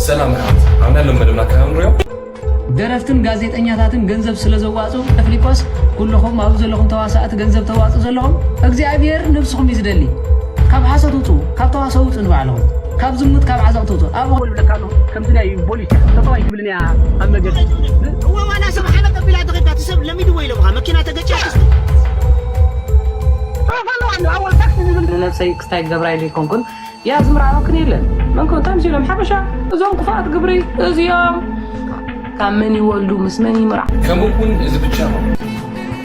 ሰላም ርሓት ኣብ ናይ ሎም መደብና ካብ ንሪኦ። ደረፍትን ጋዜጠኛታትን ገንዘብ ስለ ዘዋፁ፣ ተፍሊቆስ፣ ኩልኹም ኣብ ዘለኹም ተዋሳእቲ ገንዘብ ተዋፁ ዘለኹም እግዚኣብሔር ነብስኹም እዩ ዝደሊ። ካብ ሓሶት ውፁ፣ ካብ ተዋሰ ውፁ ንባዕልኹም፣ ካብ ዝሙት ካብ ዓዘቕቲ ውፁ። ኣብ ይብለካ ኣሎ ከምዚ ናይ ቦሊስ ተጠዋይ ትብልን እያ ኣብ መገዲ። እወ፣ ዋላ ሰብ ሓመድ ኣቢላ ተኸይዳ ትሰብ ለሚድዎ ኢሎምኻ መኪና ተገጭያ ትስብ። ንነብሰይ ክስታይ ገብራ ኢለ ኣይኮንኩን። ያ ዝምርዓወክን የለን መንኮ ታምሲሎም ሓበሻ። እዞም ክፋት ግብሪ እዚኦም ካብ መን ይወልዱ ምስ መን ይምርዓ? ከምኡ እውን እዚ ብቻ ነው።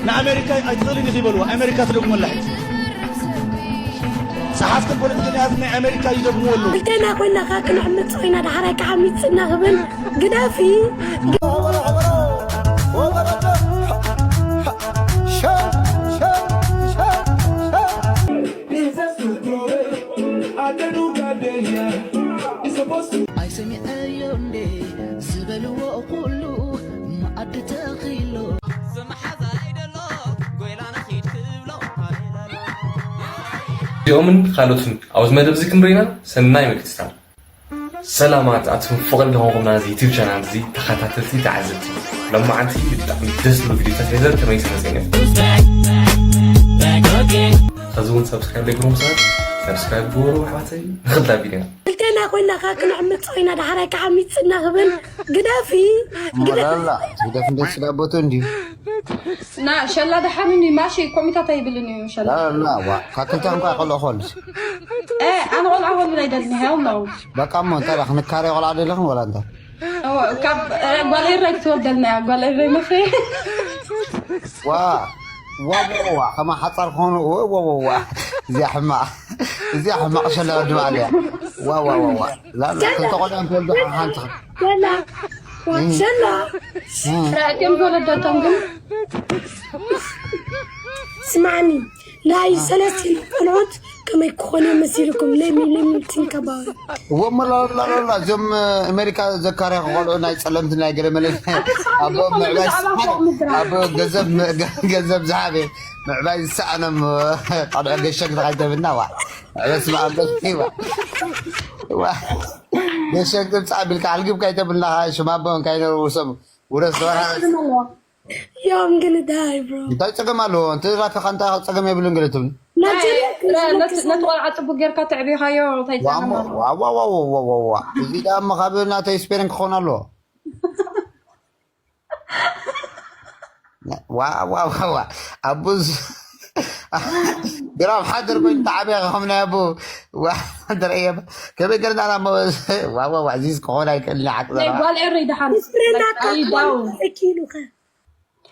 ንኣሜሪካ ኣይትኽእልን ኢኺ በልዋ። ኣሜሪካ ትደግሞ ኣላ ሕጂ። ጸሓፍትን ፖለቲከኛታትን ናይ ኣሜሪካ ይደግምዎ ኣለዉ። ክልቴና ኮይና ከኣ ክንዕምጽ ኮይና፣ ዳሕራይ ከዓ ሚጽና ክብል ግደፊ። ኣይሰሚዐዮ እንዴ ዝበልዎ ኩሉ መኣዲ ተኺሎ። ዝመሓዛይ ደሎ ጎይላ ንኺድ ክብሎ። እዚኦምን ካልኦትን ኣብዚ መደብ እዚ ክንርኢና ሰናይ ምክትታል። ሰላማት ኣቱም ፍቕሪ ዝኾንኩም ናዚ ዩቲብ ቻናል እዚ ተኸታተልቲ ተዓዘብቲ፣ ሎማዓንቲ ብጣዕሚ ደስ ዝብሉ ቪዲዮታት ሒዘ ተመሊሰ መፅእን እየ። ሕዚ እውን ሰብስክራይብ ዘይገበርኩም ሰባት ሰብስክራይብ ግበሩ ኣሕዋተይ። ንኽልተ ቪዲዮ ክልቴና ኮይና ከኣ ክንዕምጽ ኮይና፣ ዳሕራይ ከዓ ሚጽና ክብል ግደፊ። ላላ ግደፍ እንደ ስዳቦቱ እንዲሁ። ና ሸላ ደሓን እንዲ ማሺ ኮሚታት ኣይብልን እዩ ሸላ። ላላ ዋ ካብ ክልተ እንኳ ቆልዑ ኾንስ። እ ኣነ ቆልዓ ወልድ ኣይደልን፣ hell no። በቃ እሞ እንታይ ደኣ ክንካረ ቆልዓ ደለኽን ወላ እንታይ? እወ፣ ካብ እ፣ ጓል ኤረይ ክትወልደልና እያ፣ ጓል ኤረይ መፍረይ። ዋ ዋ ዋ ዋ ከማ ሓጻር ክኾኑ ዋ ዋ ዋ ዋ። እዚኣ ሕማቕ እዚኣ ሕማቕ ሸላ ወዲ ባዕል እያ። ዋ ዋ ዋ ዋ ላላ ክልተ ቆልዑ እንትወልዱ ሓንቲ ሸላ ዋ፣ ሸላ። እም። ጥራይ እቶም ዝወለደቶም ግን ስማዕኒ ናይ ሰለስቲን ቆልዑት ከመይ ክኾነ መሲልኩም? Let me, let me think about it። እወ እሞ ላላ ላላ እዞም ኣሜሪካ ዘካርያ ቆልዑ ናይ ጸለምቲ ናይ ገለ መለ ኣብ ምዕባይ ኣብ ገንዘብ ገንዘብ ዝሃበ ምዕባይ ዝሰኣኖም ቆልዑ ገሸግ ተኻይተብና ዋ በስመ ኣብ በስመ ዋ ዋ ገሸግ ትምጻእ ቢልካ ኣልግብ ካይተብልና ሽማቦን ካይነሩ ሰብ ውረስ ተወራረስ እዮም ግን ዳይ ብሮ እንታይ ጸገም ኣለዎ? እንተ ራከኻ እንታይ ጸገም የብሉን ገለ ትብል። ነቲ ቆልዓ ጽቡቅ ጌርካ ተዕቢኻዮ እንታይ ጸገም ኣለዎ? ዋዋዋዋዋዋዋ እዚ ደኣ እሞ ካብ ናተይ ስፔርን ክኾን ኣለዎ። ዋዋዋዋ ኣቡዝ ግራም ሓደር ኮይኑ ተዓብያ ከም ናይ ኣቡ ተረእየ ከመይ ገርና ዋዋዋ እዚ ክኾን ኣይክእል ዓቅዘራ ጓል ኤረይ ደሓን ስፕሬና ካይዳው ኪሉኸ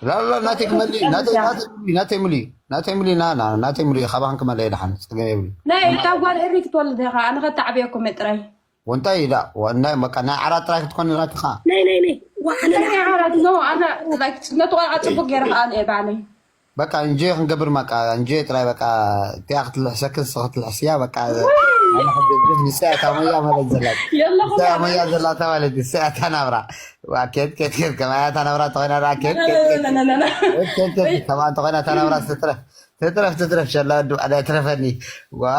ላላ ናተይ ክመልእ ናተይ ናተይ ምልእ ናተይ ምልእ ናተይ ምልእ ና ና ናተይ ምልእ ካባኽን ክመልእ ደሓን ጸገም የብሉ ናይ ካብ ጓል ኤሪ ክትወልድ ኢኻ ኣነ ከተዓብየኩም እየ ጥራይ ወንታይ ኢላ ወናይ በቃ ናይ ዓራት ጥራይ ክትኮን ኢላትኻ ናይ ናይ ናይ ዋዕነ ናይ ዓራት ነው ኣነ like ነቲ ቆልዓ ጽቡቅ ገይረ ከኣ እየ ባዕለይ በቃ እንጆ ክንገብር ማቃ እንጆ ጥራይ በቃ እቲኣ ክትልሕሰክን ንስኺ ክትልሕስያ በቃ ንሳ እታ ሞያ ማለት ዘላት ንሳ ሞያ ዘላታ ማለት ንሳ እታ ናብራ ዋ ኬት ኬት ኬት ከማያ እታ ናብራ ተኾይና ራ ኬት ኬት ኬት ከማ እንተኾይና እታ ናብራ ትትረፍ ትትረፍ ትትረፍ ሸላ ወዲ ባዕዳ ትረፈኒ ዋ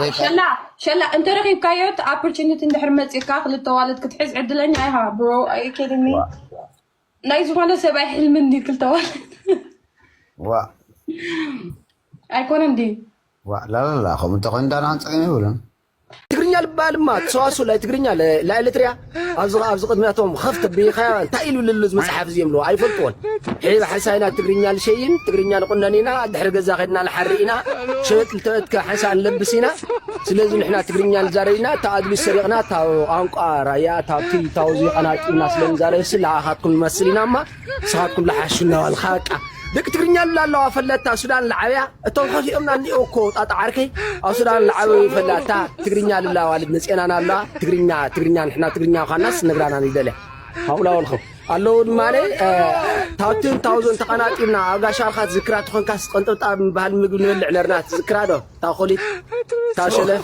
ወይ ሸላ ሸላ እንተረኺብካዮ እቲ opportunity እንድሕር መፂእካ ክልተ ዋልድ ክትሕዝ ዕድለኛ ኢኻ bro are you kidding me ናይ ዝኾነ ሰብኣይ ሕልሚ እንዲ ክልተ ዋልድ ዋ ኣይኮነን ድዩ ዋ ላላላ ከምኡ እንተኾይኑ ዳና ክንፀገም የብሉን ትግርኛ ልባልማ ተሰዋሱ ላይ ትግርኛ ለኤለትርያ ኣብዚ ኣብዚ ቅድሚያቶም ኸፍት ብኻያ እንታይ ኢሉ ልሉ መጽሓፍ እዚኦም ኣለዎ ኣይፈልጥዎን ሒብ ሓሳይና ትግርኛ ልሸይን ትግርኛ ንቁነን ኢና ድሕሪ ገዛ ኸድና ንሓሪ ኢና ሸጥ ልተበትከ ሓንሳ ንለብስ ኢና ስለዚ ንሕና ትግርኛ ንዛረብ ኢና እታ ኣድሊ ሰሪቕና እታ ቋንቋ ራያ እታ ኣብቲ እታወዚ ቐናጢና ስለ ንዛረብ ሲ ለኣኻትኩም ንመስል ኢና እማ ንስኻትኩም ለሓሹ እናባልኻ በቃ ደቂ ትግርኛ ሉላ ኣለዋ ፈለታ ሱዳን ለዓብያ እቶም ኸፊኦምና እኒኦ እኮ ጣጣ ዓርከይ ኣብ ሱዳን ለዓበዩ ፈላታ ትግርኛ ሉላ ዋልድ መፅኤናና ኣለዋ ትግርኛ ትግርኛ ንሕና ትግርኛ ምዃንናስ ነግራና ንደልያ ሃውላ ወልኹም ኣለዉ ድማ ታውትን ታውዞን ተቐናጢብና ኣብ ጋሻልካ ትዝክራ ትኾንካስ ቀንጥብጣብ ባህል ምግቢ ንበልዕ ነርና ትዝክራ ዶ ታኾሊት ታሸለፍ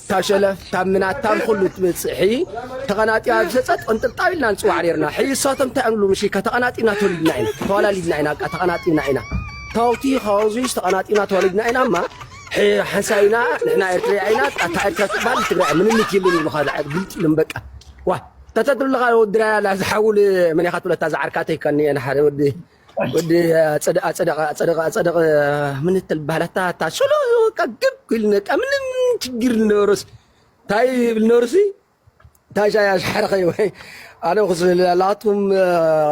ታሸለፍ ታብ ምናት ታብ ኩሉ ትብፅሒ ተቐናጢባ ዝሰፀት ቅንጥብጣብ ኢልና ንፅዋዕ ነርና ሕጂ እሳቶም እንታይ እምሉ ምሽ ከተቐናጢብና ተወሊድና ኢና ተዋላሊድና ኢና ቃ ተቐናጢብና ኢና ታውቲ ካወዙ ዝተቐናጢብና ተወሊድና ኢና እማ ሓንሳብ ኢና ንሕና ኤርትራ ኢና ኣታ ኤርትራ ትበሃል ትግራይ ምንነት የለን ይብሉ ካልዓ ግልፂ ኢሎም በቃ ዋ፣ ተተትብልኻ ወዲ ራያ ኣላ ዝሓውል መን ኢኻ ትብለታ ዝዓርካተይ ከኒ እየ ንሓደ ወዲ ወዲ ኣጸደቕ ኣጸደቕ ኣጸደቕ ኣጸደቕ ምን ትልበሃል ኣታ ኣታ ሽሎ ቀግብ ክብል ነቃ ምንም ችግር ዝነበሮስ እንታይ ይብል ነበርሲ እንታይ ሻያ ሻሕረኸ ወይ ኣነ ክስብል ኣላቱም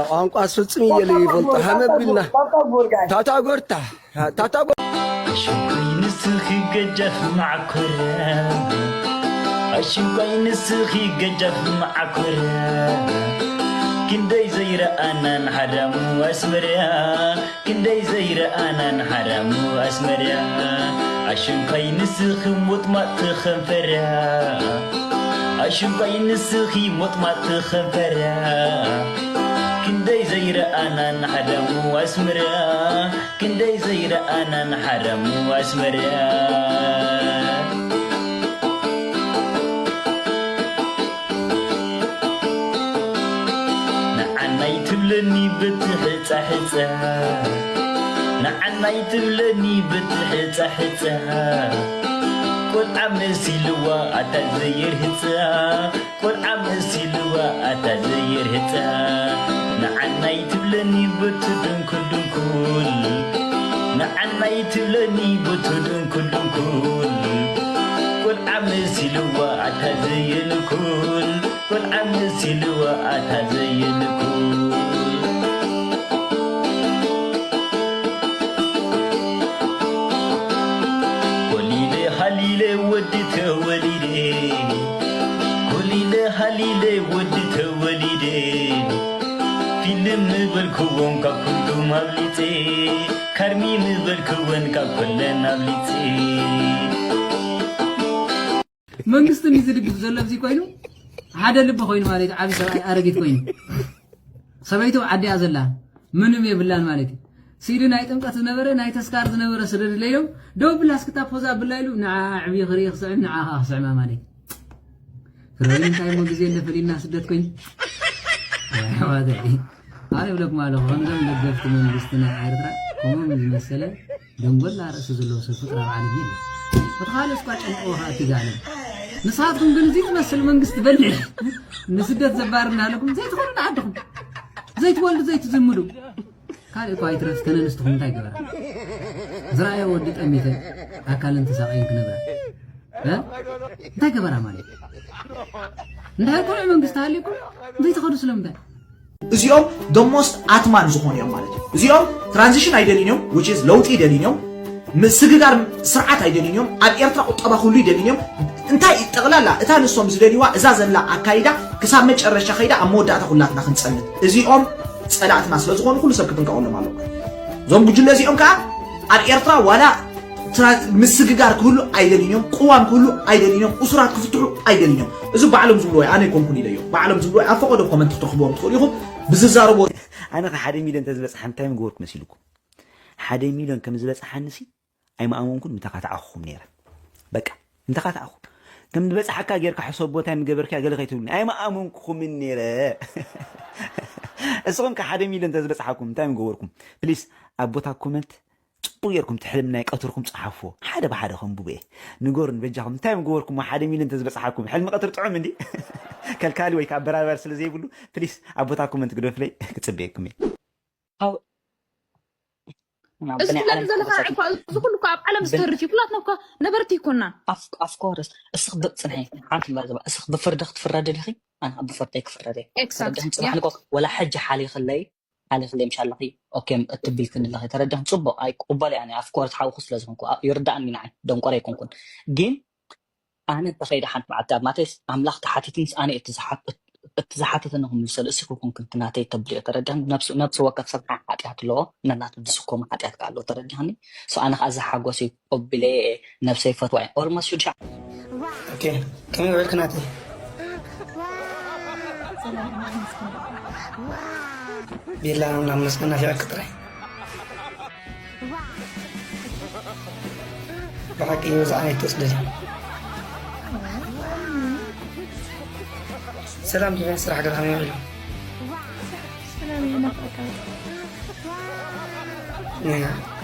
ቋንቋ ስፍጽም እየ ይፈልጡ ሃመ ቢልና ታታ ጎርታ ታታ ጎርታ ኣሽንኳይ ንስኺ ገጃፍ ማዕኮር ኣሽንኳይ ንስኺ ገጃፍ ማዕኮር ክንደይ ዘይረኣናን ሓዳሙ ኣስመርያ ክንደይ ዘይረኣናን ሓዳሙ ኣስመርያ ኣሽንኳይ ንስኺ ሞጥማጥ ከንፈርያ ኣሽንኳይ ንስኺ ሞጥማጥ ከንፈርያ ክንደይ ዘይረኣናን ሓዳሙ ኣስመርያ ክንደይ ዘይረኣናን ሓዳሙ ኣስመርያ ንዓናይ ትብለኒ በትሕጻሕጻ ንዓናይ ትብለኒ በትሕጻሕጻ ቆልዓ መሲልዋ ኣታ ዘየርህጻ ቆልዓ መሲልዋ ኣታ ዘየርህጻ ንዓናይ ትብለኒ በትድንኩል ድንኩል ንዓናይ ትብለኒ በትድንኩል ድንኩል ቆልዓ መሲልዋ ኣታ ዘየንኩል ቆልዓ መሲልዋ ኣታ ዘየንኩል ኮሊለ ሃሊለ ወዲ ተወሊደ ኮሊለ ሃሊለ ወዲ ተወሊደ ፊልም ምበልክዎም ካብ ኩሉም ኣብሊፀ ካርሚ ምበልክወን ካብ ኩለን ኣብሊፀ መንግስቲ እዚ ድግፍ ዘሎ እዚ ኮይኑ ሓደ ልቢ ኮይኑ ማለት ዓቢ ሰብኣይ ኣረጊት ኮይኑ ሰበይቱ ዓዲያ ዘላ ምንም የብላን ማለት እዩ። ሲዲ ናይ ጥምቀት ዝነበረ ናይ ተስካር ዝነበረ ስደድለይ ኢሎም ደው ብላ እስክታ ፖዛ ብላ ኢሉ ንዓ ዕብዩ ክርኢ ክስዕም ንዓ ከዓ ክስዕማ ማለት እዩ። ፍረሪ እንታይ እሞ ግዜ እንደ ፈሊና ስደት ኮይኑ ኣነ ይብለኩም ኣለኹ ከምዞም ደገፍቲ መንግስቲ ናይ ኤርትራ ከምኦም ዝመሰለ ደንጎላ ርእሲ ዘለዎ ሰብ ፍጡር ኣብ ዓለም የለን። እቲ ካልእ እስኳ ጨንቅዎ ከኣ እቲ ጋኔን። ንስኻትኩም ግን እዚ ዝመስል መንግስቲ በሊሕ ንስደት ዘባርር እናሃለኩም ዘይትኸዱ ንዓድኹም ዘይትወልዱ ዘይትዝምዱ ካልእ እኳ ኣይትረፍ ተነንስትኹም እንታይ ገበራ? ዝረኣየ ወዲ ጠሚተ ኣካለን ተሳቐየን ክነብራ እንታይ ገበራ ማለት እዩ? እንድሕር ቆልዑ መንግስቲ ሃልዩኩም ዘይትኸዱ ስለምንታይ? እዚኦም the most ኣትማን ዝኾኑ እዮም ማለት እዩ። እዚኦም transition ኣይደልዩን እዮም which is ለውጢ ይደልዩን እዮም። ምስግጋር ስርዓት ኣይደልዩን እዮም። ኣብ ኤርትራ ቁጠባ ክህሉ ይደልዩን እዮም። እንታይ ጠቕላላ እታ ንሶም ዝደልይዋ እዛ ዘላ ኣካይዳ ክሳብ መጨረሻ ከይዳ ኣብ መወዳእታ ኩላትና ክንጸንት እዚኦም ጸላእትና ስለዝኾኑ ኩሉ ሰብ ክጥንቀቐሎም ኣለዎ። እዞም ጉጅለ እዚኦም ከዓ ኣብ ኤርትራ ዋላ ምስግጋር ክህሉ ኣይደልዩን እዮም። ቅዋም ክህሉ ኣይደልዩን እዮም። እሱራት ክፍትሑ ኣይደልዩን እዮም። እዚ ባዕሎም ዝብልዎ እዩ፣ ኣነ ኣይኮንኩን ኢለዮ። ባዕሎም ዝብልዎ እዩ። ኣብ ፈቐዶ ኮመንት ክትረኽብዎም ትኽእሉ ኢኹም። ብዝዛረብዎ ኣነ ከ ሓደ ሚልዮን ተዝበፅሓ እንታይ ምገበርኩ መሲልኩም? ሓደ ሚልዮን ከም ዝበፅሓኒ ሲ ኣይምኣመንኩን፣ ምተኻታዕኹኹም ነይረ። በቃ ምተኻታዕኹ። ከም ዝበፅሓካ ጌርካ ሕሰቦ፣ እንታይ ምገበርክያ ገለ ከይትብሉኒ። ኣይምኣመንኩኹምን ነይረ። እስኹም ከ ሓደ ሚልዮን ተዝበፅሓኩም እንታይ ምገበርኩም? ፕሊስ ኣብ ቦታ ኮመንት ፅቡቅ ጌርኩም እቲ ሕልም ናይ ቀትርኩም ፀሓፍዎ። ሓደ ብሓደ ከንብቦ እየ። ንገሩኒ በጃኹም እንታይ ምገበርኩሞ ሓደ ሚልዮን ተዝበፅሓኩም። ሕልሚ ቀትሪ ጥዑም እንዲ ከልካሊ ወይ ከዓ ኣበራባሪ ስለ ዘይብሉ ፕሊስ ኣብ ቦታ ኮመንት ግደፉለይ ክፅበየኩም እየ። እዚ ትብለኒ ዘለኻ እኳ እዚ ኩሉ እኳ ኣብ ዓለም ዝተርፍ እዩ። ኩላትና እኳ ነበርቲ ይኮና። ኣፍኮርስ እስኽ ብፅንሒ ሓንቲ እምበር ዘባ እስኽ ብፍርዲ ክትፍረዲ ዲኺ? ኣነ ብፍርደይ ክፍረድ እየ። ተረድሕን? ፅባሕ ንቆ ወላ ሕጂ ሓሊኽለይ ሓሊኽለይ ምሽ ኣለኺ ኦኬ እትቢልክኒ ኣለኺ። ተረድሕን? ፅቡቕ ኣይቅበሎ እየ ኣነ ኣፍኮርስ ሓውኺ ስለ ዝኾንኩ ይርዳእኒ ንዓይ ደንቆሮ ኣይኮንኩን። ግን ኣነ እንተኸይደ ሓንቲ መዓልቲ ኣብ ማቴስ ኣምላኽ ተሓቲትንስ ኣነ እቲ ዝሓተተኒ ክምልሰሉ እስኪ ኮንክንቲ ናተይ ተብልዮ ተረድሕን? ነብሲ ወከፍ ሰብ ሓ- ሓጢኣት ኣለዎ ነናቱ ዝስከሞ ሓጢኣት ከዓ ኣለዎ ተረድሕኒ? So ኣነ ከዓ እዚ ሓጎስ እዩ ቆቢለ እየ ነብሰይ ፈትዋ እየ almost ሽዱሽተ ኦኬ ከመይ ውዕልክ ናተይ ቤላ እናመስገና ፊዕክ ጥራይ ብሓቂ ብዛዕባ ኣይትወስደልያ ሰላም ዲና ስራሕ ገርሃም ይውዕሉ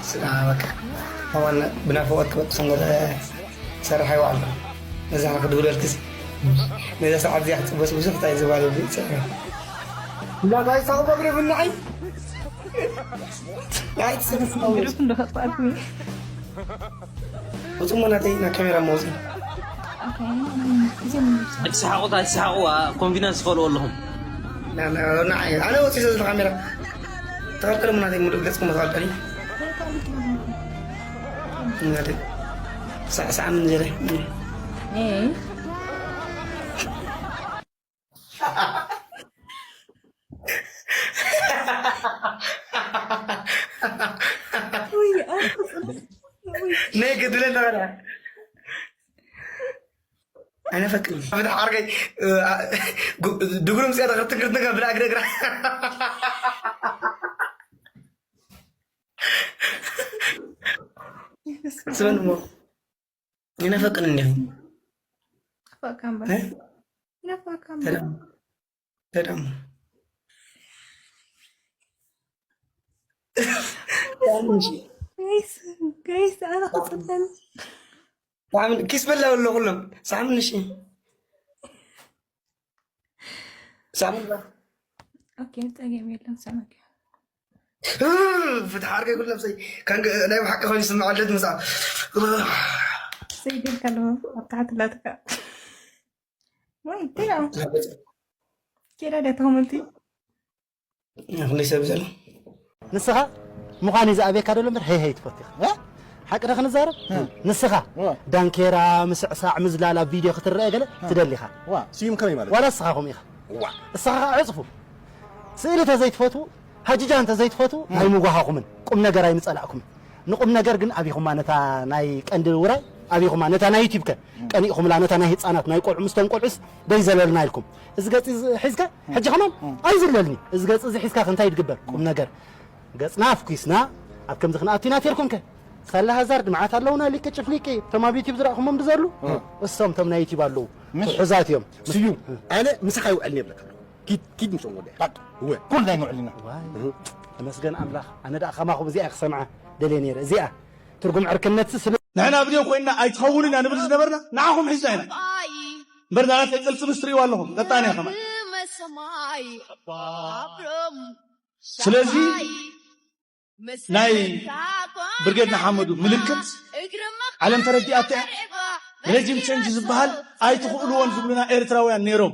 ስጋ በቃ ኣዋና ብናፍቆት ክበጥሶም ገለ ሰርሕ ኣይዋዕሉ ነዛ ክድውለልክስ ነዛ ሰዓት እዚኣ ክትጽበስ ብዙሕ እንታይ ዝባል ይብል ይጸዕር። لا لا يصعب أقرب النعي. لا يتصرف. ግሩፕ እንደኸጥኣልኩ ውጹ መናተይ ና ካሜራ መውጽ እዚም ኣይትስሓቑ ኣይትስሓቑ ኮንፊደንስ ትፈልዎ ኣለኹም ኣነ ወፂ ስለ ካሜራ ተኸልከለ መናተይ ሙሉእ ገጽ ክመትኣልካ ሳዕሳዕ ምን ዘለ ናይ ገድለ ነበረ ኣይነፈቅድን ብድሓር ከይ ድጉርም ፅያ ተክርትግርትግ ብላ እግረ እግራ ስበን እሞ ይነፈቅን እንዲኹም ይነፋካ እምበር ይነፋካ እምበር ሰላም ሰላም ጋይስ ጋይስ ኣነ ክፅበል ሳምን ኪስ በላ ኣሎ ኩሎም ሳምን እሺ ሳምን ኦኬ ፀገም የለን ሰመክ ፍትሓ ዓርከይ ኩሉ ነብሰይ ናይ ብሓቂ ኮይኑ ይስምዐለት ምሳ ዘይደልካ ኣለዎ ኣብታሓት ላትካ ወይ ቴራ ኬዳ ደ ተኸመንቲ ክንደይ ሰብ ዘሎ ንስኻ ምዃን እዩ ዝኣብየካ ደሎ እምበር ሄይ ሄይ ትፈቱ ኢኻ ሓቂ ዶ ክንዛረብ ንስኻ ዳንኬራ ምስዕሳዕ ምዝላል ኣብ ቪድዮ ክትረአ ገለ ትደሊ ኢኻ ስዩም ከመይ ማለት ዋላ ንስኻ ከምኡ ኢኻ እስኻ ከዓ ዕፅፉ ስእሊ ተዘይትፈትዉ ሃጅጃ እንተዘይትፈትዉ ኣይምጓሃኹምን ቁም ነገር ኣይምፀላእኩምን ንቁም ነገር ግን ኣቢኹማ ነታ ናይ ቀንዲ ውራይ ኣቢኹማ ነታ ናይ ዩቲብ ከ ቀኒእኹምላ ነታ ናይ ህፃናት ናይ ቆልዑ ምስቶም ቆልዑስ ደይ ዘለልና ኢልኩም እዚ ገፂ ሒዝካ ሕጂ ከማን ኣይዝለልኒ እዚ ገፂ እዚ ሒዝካ ከ እንታይ ድግበር ቁም ነገር ገፅና ኣፍኩስና ኣብ ከምዚ ክንኣቱ ኢና ተልኩም ከ ሳላ ሃዛርድ መዓት ኣለውና ሊቂ ጭፍሊቂ እቶም ኣብ ዩቲብ ዝረእኹሞም ድዘሉ እሶም እቶም ናይ ዩቲብ ኣለዉ ትሑዛት እዮም ስዩ ኣነ ምሳኻ ይውዕልኒ የብለካ ኪድ ኪድ ምሶም ወደ እወ ኩል ናይ ንውዕልና ተመስገን ኣምላኽ ኣነ ደኣ ከማኹም እዚኣ ክሰምዓ ደልየ ነይረ እዚኣ ትርጉም ዕርክነት ስለ ንሕና ብድዮ ኮይንና ኣይትኸውንን እያ ንብል ዝነበርና ንዓኹም ሒዝና ኢና እምበር ናተይ ቅልፅምስ ትርእይዋ ኣለኹም ቀጣን እያ ከማን ስለዚ ናይ ብርጌድ ንሓመዱ ምልክት ዓለም ተረዲኣቶ እያ ረጅም ቸንጅ ዝበሃል ኣይትኽእልዎን ዝብሉና ኤርትራውያን ነይሮም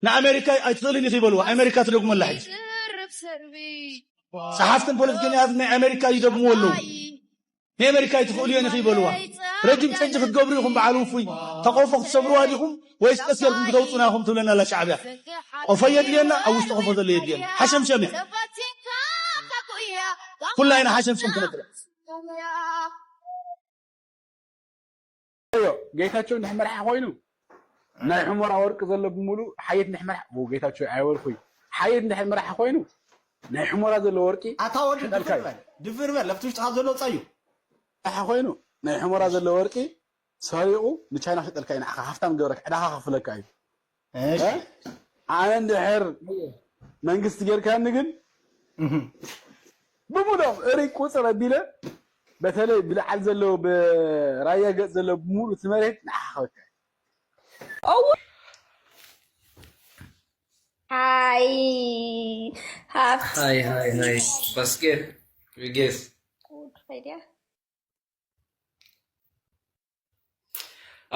ንኣሜሪካ ኣይትኽእልን ኢኺ ይበልዋ ኣሜሪካ ትደግመላ ሕጂ ጸሓፍትን ፖለቲከኛታት ናይ ኣሜሪካ ይደግምዎ ኣለዉ ናይ ኣሜሪካ ኣይትኽእሉ እዮን ኢኺ ይበልዋ ረጅም ጨንጂ ክትገብሩ ኢኹም በዓል ውፉይ ተቆፎ ክትሰብርዋ ዲኹም ወይስ ቀስ ጌርኩም ክተውፁና ኢኹም ትብለና ኣላ ሻዕብያ ቆፎ የድልየና ኣብ ውሽጢ ቆፎ ዘሎ የድልየና ሓሸምሸም እያ ኩላ ኢና ሓሸምሸም ክነጥረ ጌታቸው እንድሕር መራሒ ኮይኑ ናይ ሑመራ ወርቂ ዘሎ ብምሉእ ሓየት እንድሕር መራሒ ጌታቸው ኣይበልኩይ ሓየት እንድሕር መራሒ ኮይኑ ናይ ሑመራ ዘሎ ወርቂ ኣታ ወዲ ድፍር በል ድፍር በል ለፍቲ ውሽጥኻ ዘሎ ፀዩ መራሒ ኮይኑ ናይ ሑመራ ዘሎ ወርቂ ሰሪቑ ንቻይና ክሸጠልካ እዩ ንዓኻ ሃፍታም ገብረካ ዕዳኻ ከፍለካ እዩ ኣነ እንድሕር መንግስቲ ጌርካኒ ግን ብሙሎም እሪ ቁፅር ኣቢለ በተለይ ብላዓል ዘለዉ ብራያ ገፅ ዘለዉ ብሙሉ እቲ መሬት ንዓኻ ክበካ እው ሃይ ሃብት ሃይ ሃይ ሃይ ባስኬት ጌስ ጉድ ፈይድያ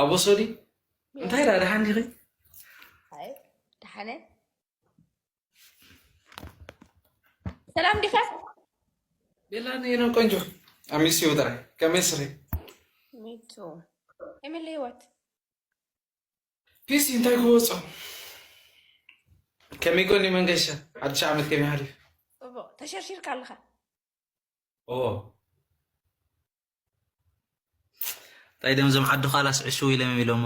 ኣቦ ሶሊ እንታይ ዳ ደሓን ዲኺ ሃይ ደሓነ ሰላም ዲኻ ቤላ ነይኖ ቆንጆ ኣሚስዩ ጥራይ ከመይ ስኺ ሚቱ ከመይ ህይወት ፒሲ እንታይ ክወፆ ከመይ ጎኒ መንገሻ ሓድሽ ዓመት ከመይ ሓሊፉ ፅቡቅ ተሸርሺርካ ኣለኻ ኦ እንታይ ደም ዞም ዓዲ ኻላስ ዕሽው ኢሎም ኢሎሞ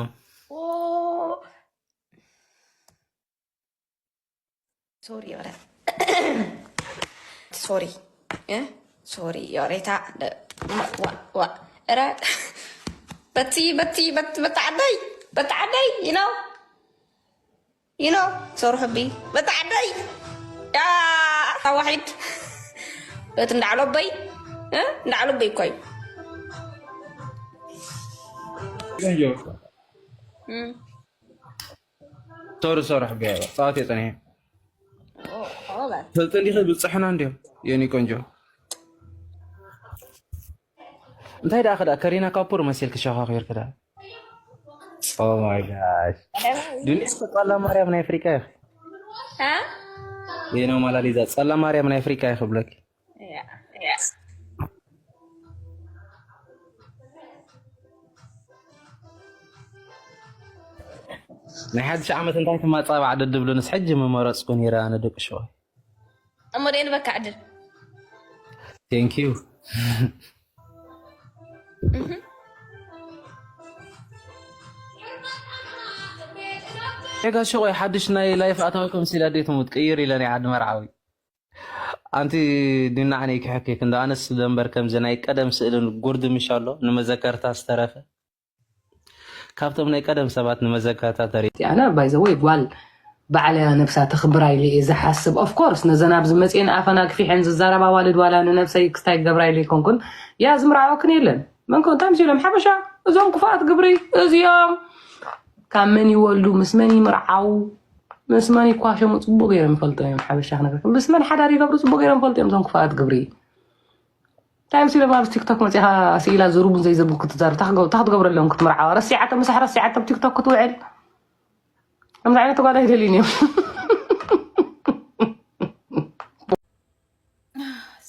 ሶሪ ይቕረ ሶሪ ሶሪ ይቕሬታ ረ በቲ በቲ በቲ ዓደይ በቲ ዓደይ ይኖ ይኖ ሶሪ ሕቢ በቲ ዓደይ ያ ዋሒድ በቲ እንዳዕሎበይ እንዳዕሎበይ እኮ እዩ ቶሪ ሰርሕ ገ ጸዋት የጸኒሐ። ፈልጠ እንዲኸ ብጽሕና እንዲዮም የኒ ቆንጆ። እንታይ ደኣ ክዳ ከሪና ካፑር መሲል ክሸኻኺር ክዳ። Oh my gosh። ዱንያ ጸላ ማርያም ናይ ኣፍሪቃ ይኽ። የኖ ማላሊዛ ጸላ ማርያም ናይ ኣፍሪቃ ይኽብለክ። ናይ ሓድሽ ዓመት እንታይ ትማጻባዕ ደድብሉ ንስ ሕጂ ምመረጽኩ ነይረ ኣነ ደቂ ሸዋ። እሞ ደይ ንበካ ዕድል። Thank you። ጋ ሽቆይ ሓድሽ ናይ ላይፍ ኣታዊኩም ሲል ኣዴት ሙት ቅይር ኢለ ናይ ዓዲ መርዓዊ። ኣንቲ ድናዕ ነይ ክሕኬክ እንደ ኣነስ ደንበር ከምዚ ናይ ቀደም ስእልን ጉርድ ምሽ ኣሎ ንመዘከርታ ዝተረፈ ካብቶም ናይ ቀደም ሰባት ንመዘከርታ ተሪ ኣነ ባይዘወይ ጓል ባዕለያ ነብሳ ተኽብራ ኢለ እየ ዝሓስብ። Of course ነዘን ኣብዚ መፅኤን ኣፈን ኣግፊሐን ዝዛረባ ዋልድ ዋላ ንነብሰይ ክስታይ ክገብራ ኢለ ይኮንኩን። ያ ዝምርዓወክን የለን። መን ኮን እንታይ ምስ ኢሎም ሓበሻ እዞም ክፉኣት ግብሪ እዚኦም ካብ መን ይወልዱ ምስ መን ይምርዓው ምስ መን ይኳሸሙ ፅቡቅ ገይሮም ይፈልጡ እዮም። ሓበሻ ክነግረኩም ምስ መን ሓዳር ይገብሩ ፅቡቅ ገይሮም ይፈልጡ እዮም እዞም ክፉኣት ግብሪ። እንታይ ምስ ኢሎም ኣብዚ ቲክቶክ መፂኻ ስኢላ ዝሩቡን ዘይዘቡን ክትዛረብ እንታይ ክገብ- እንታይ ክትገብረሎም ክትምርዓዋ ረሲዓቶም ምሳሕ ረሲዓቶም ቲክቶክ ክትውዕል ከምዚ ዓይነት ጓል ኣይደልዩን እዮም።